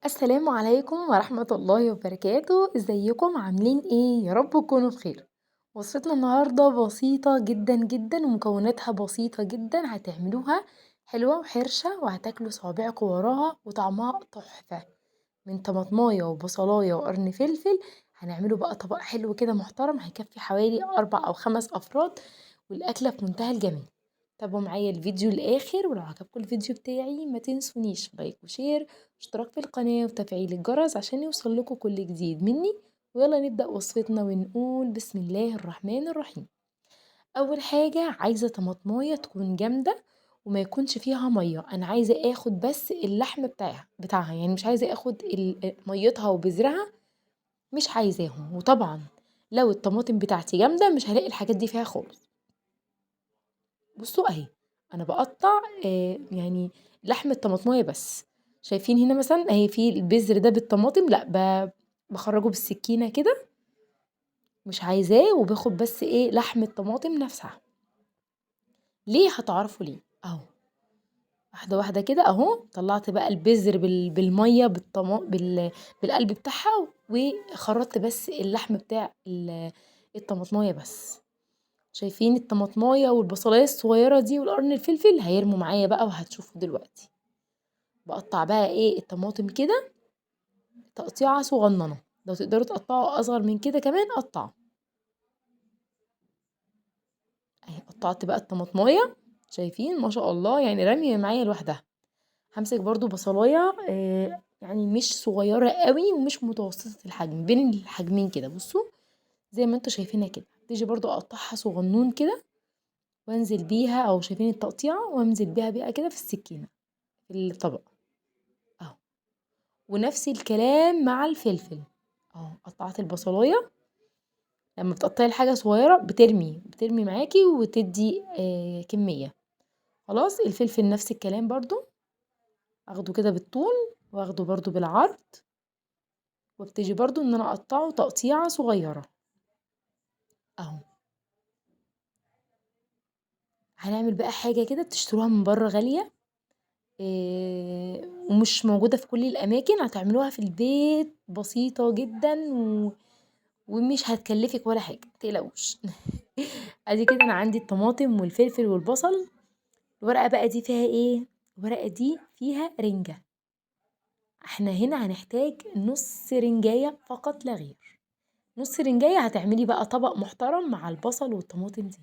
السلام عليكم ورحمة الله وبركاته. ازيكم عاملين ايه؟ يا رب تكونوا بخير. وصفتنا النهاردة بسيطة جدا جدا ومكوناتها بسيطة جدا، هتعملوها حلوة وحرشة وهتاكلوا صوابعكم وراها وطعمها تحفة. من طماطماية وبصلاية وقرن فلفل هنعمله بقى طبق حلو كده محترم، هيكفي حوالي 4 أو 5 أفراد، والأكلة في منتهى الجمال. تابعوا معايا الفيديو للآخر، ولو عجبكم الفيديو بتاعي ما تنسونيش like و share واشتراك في القناة وتفعيل الجرس عشان يوصل لكم كل جديد مني. ويلا نبدأ وصفتنا ونقول بسم الله الرحمن الرحيم. أول حاجة عايزة طماطماية تكون جامدة وما يكونش فيها مية، أنا عايزة آخد بس اللحم بتاعها، يعني مش عايزة آخد ميتها وبذرها، مش عايزاهم. وطبعا لو الطماطم بتاعتي جامدة مش هلاقي الحاجات دي فيها خالص. بصوا اهي انا بقطع يعني لحم الطماطمايه بس، شايفين هنا مثلا اهي في البذر ده بالطماطم، لا بخرجه بالسكينه كده، مش عايزاه، وباخد بس ايه لحم الطماطم نفسها. ليه؟ هتعرفوا ليه اهو، واحده واحده كده اهو. طلعت بقى البذر بالميه بالقلب بتاعها، وخرطت بس اللحم بتاع الطماطمايه بس. شايفين الطماطمايه والبصلايه الصغيره دي والقرن الفلفل هيرموا معايا بقى وهتشوفوا دلوقتي. بقطع بقى ايه الطماطم كده تقطيعه صغننه، لو تقدروا تقطعوا اصغر من كده كمان قطعوا. اهي قطعت بقى الطماطمايه، شايفين ما شاء الله يعني رميه معايا لوحدها. همسك برضو بصلايه يعني مش صغيره قوي ومش متوسطه الحجم، بين الحجمين كده، بصوا زي ما انتوا شايفينها كده. تيجي برضو اقطعها صغنون كده وانزل بيها، او شايفين التقطيعه، وانزل بيها بقى كده في السكينه في الطبق اهو. ونفس الكلام مع الفلفل اهو. قطعت البصلايه، لما بتقطعي الحاجه صغيره بترمي معاكي وتدي كميه. خلاص الفلفل نفس الكلام برضو، اخده كده بالطول واخده برضو بالعرض، وابتدي برضو ان انا اقطعه تقطيعه صغيره اهو. هنعمل بقى حاجه كده بتشتروها من بره غاليه ومش موجوده في كل الاماكن، هتعملوها في البيت بسيطه جدا ومش هتكلفك ولا حاجه، متقلقوش. ادي كده انا عندي الطماطم والفلفل والبصل. الورقه بقى دي فيها ايه؟ الورقه دي فيها رنجه. احنا هنا هنحتاج نص رنجايه فقط لا غير. نص رنجايه هتعملي بقى طبق محترم مع البصل والطماطم دي.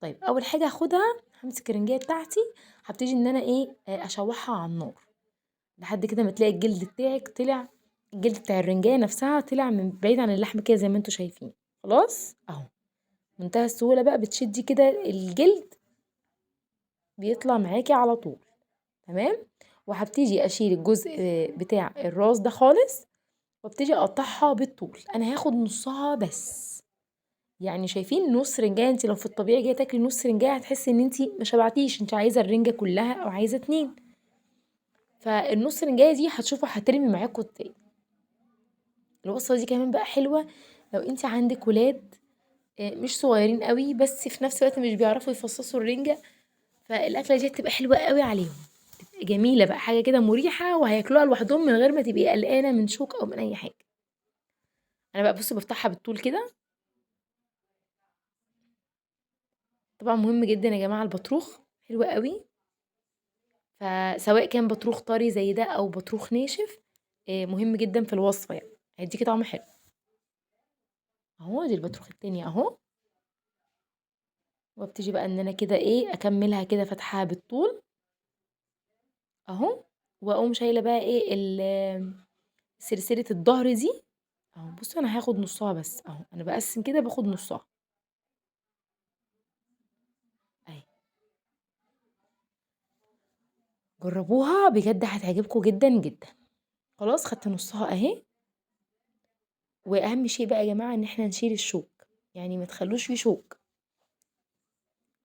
طيب اول حاجه هاخدها، همسك الرنجايه بتاعتي، هبتدي ان انا ايه اشوحها على النار لحد كده ما تلاقي الجلد بتاعك طلع، الجلد بتاع الرنجايه نفسها طلع من بعيد عن اللحم كده زي ما انتوا شايفين. خلاص اهو منتهى السهوله بقى، بتشدي كده الجلد بيطلع معاكي على طول. تمام. وهبتدي اشيل الجزء بتاع الراس ده خالص، وابتدي اقطعها بالطول. انا هاخد نصها بس، يعني شايفين نص رنجايه. انت لو في الطبيعي جايه تاكلي نص رنجايه هتحسي ان انت ما شبعتيش، انت عايزه الرنجه كلها او عايزه 2. فالنص رنجايه دي هتشوفوا هترمي معاكم ازاي. الوصفه دي كمان بقى حلوه لو انت عندك ولاد مش صغيرين قوي بس في نفس الوقت مش بيعرفوا يفصصوا الرنجه، فالاكله دي هتبقى حلوه قوي عليهم، تبقى جميله بقى، حاجه كده مريحه وهياكلوها لوحدهم من غير ما تبقي قلقانه من شوك او من اي حاجه. انا بقى بصوا بفتحها بالطول كده. طبعا مهم جدا يا جماعه البطروخ حلو قوي، فسواء كان بطروخ طري زي ده او بطروخ ناشف مهم جدا في الوصفه، يعني هيديكي طعم حلو اهو. دي البطروخ التاني اهو. وابتدي بقى ان انا كده ايه اكملها كده فتحها بالطول اهو، واقوم شايله بقى ايه سلسله الظهر دي اهو. بصوا انا هاخد نصها بس اهو، انا بقسم كده باخد نصها اهي. جربوها بجد هتعجبكم جدا جدا. خلاص خدت نصها اهي. واهم شيء بقى يا جماعه ان احنا نشيل الشوك، يعني ما تخلوش فيه شوك.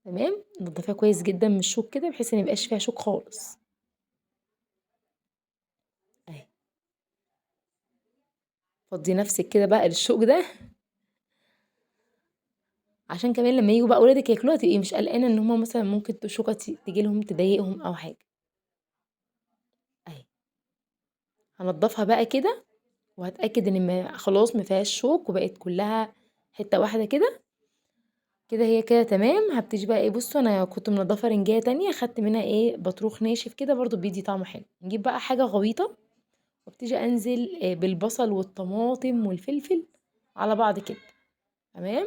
تمام، نضفيها كويس جدا من الشوك كده بحيث ان ميبقاش فيها شوك خالص اهي. فضي نفسك كده بقى للشوك ده، عشان كمان لما يجوا بقى ولادك ياكلوها تبقي مش قلقانه ان هما مثلا ممكن شوكه تيجي لهم تضايقهم او حاجه اهي. هانضّفها بقى كده وهاتأكد إن ما خلاص ما فيهاش شوك وبقت كلّها حتّة واحدة كده. كده هي كده تمام. هابتدي بقى إيه، بُصّوا أنا كنت منضّفة رنجاية تانية خدت منها إيه، بطروخ ناشف كده برضه بيدّي طعم حلو. نجيب بقى حاجة غويطة وابتدي أنزل بالبصل والطماطم والفلفل على بعض كده، تمام.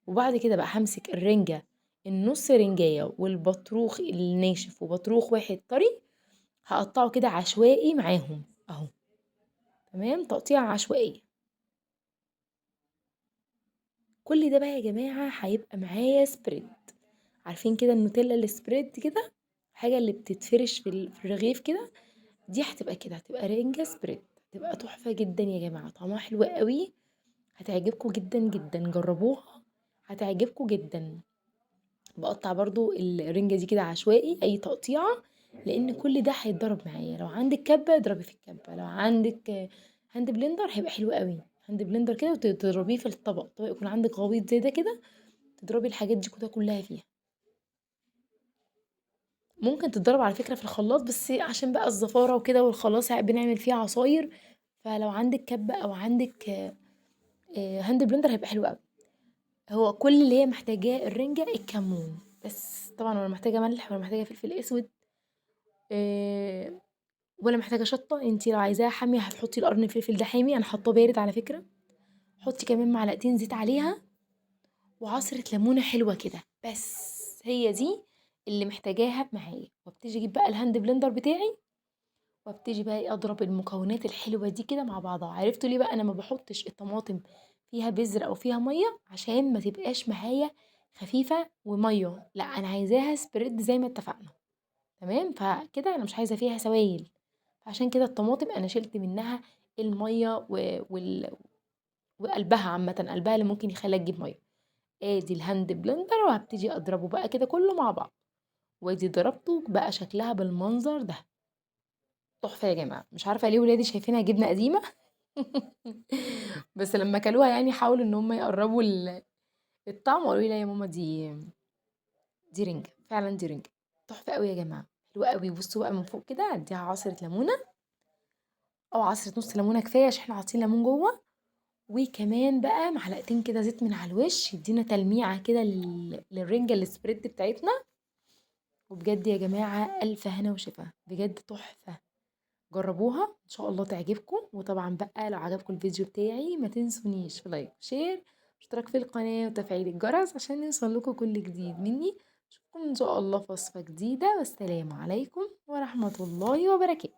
وبعد كده بقى هامسك الرنجة النُص رنجاية والبطروخ الناشف وبطروخ واحد طري، هاقطّعه كده عشوائي معاهم أهو، تمام، تقطيعة عشوائية. كل ده بقى يا جماعة هيبقى معايا spread، عارفين كده النوتيلا الspread كده، الحاجة اللي بتتفرش في الرغيف كده، دي هتبقى كده، هتبقى رنجة spread، هتبقى تحفة جدًا يا جماعة، طعمها حلو أوي، هتعجبكم جدًا جدًا، جربوها هتعجبكم جدًا. باقطّع برضه الرنجة دي كده عشوائي أي تقطيعة، لإن كل ده هيتضرب معايا. لو عندِك كبة اضربي في الكبة، لو عندِك hand blender هيبقى حلو أوي، hand blender كده وتضربيه في الطبق، الطبق يكون عندِك غويط زي ده كده، تضربي الحاجات دي كده كلها فيها. ممكن تتضرب على فكرة في الخلاط، بس عشان بقى الزفارة وكده والخلاط ساعات بنعمل فيه عصاير، فلو عندِك كبة أو عندِك hand blender هيبقى حلو أوي. هو كل اللي هي محتاجاه الرنجة الكمون بس، طبعًا ولا محتاجة ملح ولا محتاجة فلفل أسود، ولا محتاجة شطة. انتي لو عايزاها حامية هتحطي القرن الفلفل ده حامي، أنا حاطاه بارد على فكرة. حطي كمان معلقتين زيت عليها وعصرة ليمونة حلوة كده، بس هي دي اللي محتاجاها معايا. وابتدي اجيب بقى ال hand blender بتاعي وابتدي بقى ايه اضرب المكونات الحلوة دي كده مع بعضها. عرفتوا ليه بقى انا ما بحطش الطماطم فيها بذر او فيها مية؟ عشان ما تبقاش معايا خفيفة ومية، لا انا عايزاها spread زي ما اتفقنا، تمام. فكده انا مش عايزة فيها سوائل، عشان كده الطماطم انا شلت منها المية وقلبها عامة، قلبها اللي ممكن يخليها تجيب مية. ادي ال hand blender وهبتدي اضربه بقى كده كله مع بعض، وادي ضربته بقى شكلها بالمنظر ده تحفة يا جماعة. مش عارفة ليه ولادي شايفينها جبنة قديمة بس لما كلوها حاولوا ان هم يقربوا الطعم وقالوا لي لا يا ماما دي رنجة، فعلا دي رنجة تحفة قوي يا جماعة، حلوة قوي. بصوا بقى من فوق كده اديها عصرة ليمونة او عصرة نص ليمونة كفاية عشان احنا حاطين ليمون جوه، وكمان بقى معلقتين كده زيت من على الوش يدينا تلميعة كده للرنجة السبريد بتاعتنا. وبجد يا جماعة ألف هنا وشفا، بجد تحفة، جربوها إن شاء الله تعجبكم. وطبعا بقى لو عجبكم الفيديو بتاعي ما تنسونيش في like و share واشتراك في القناة وتفعيل الجرس عشان يوصل لكم كل جديد مني. اشوفكم إن شاء الله في وصفة جديدة، والسلام عليكم ورحمة الله وبركاته.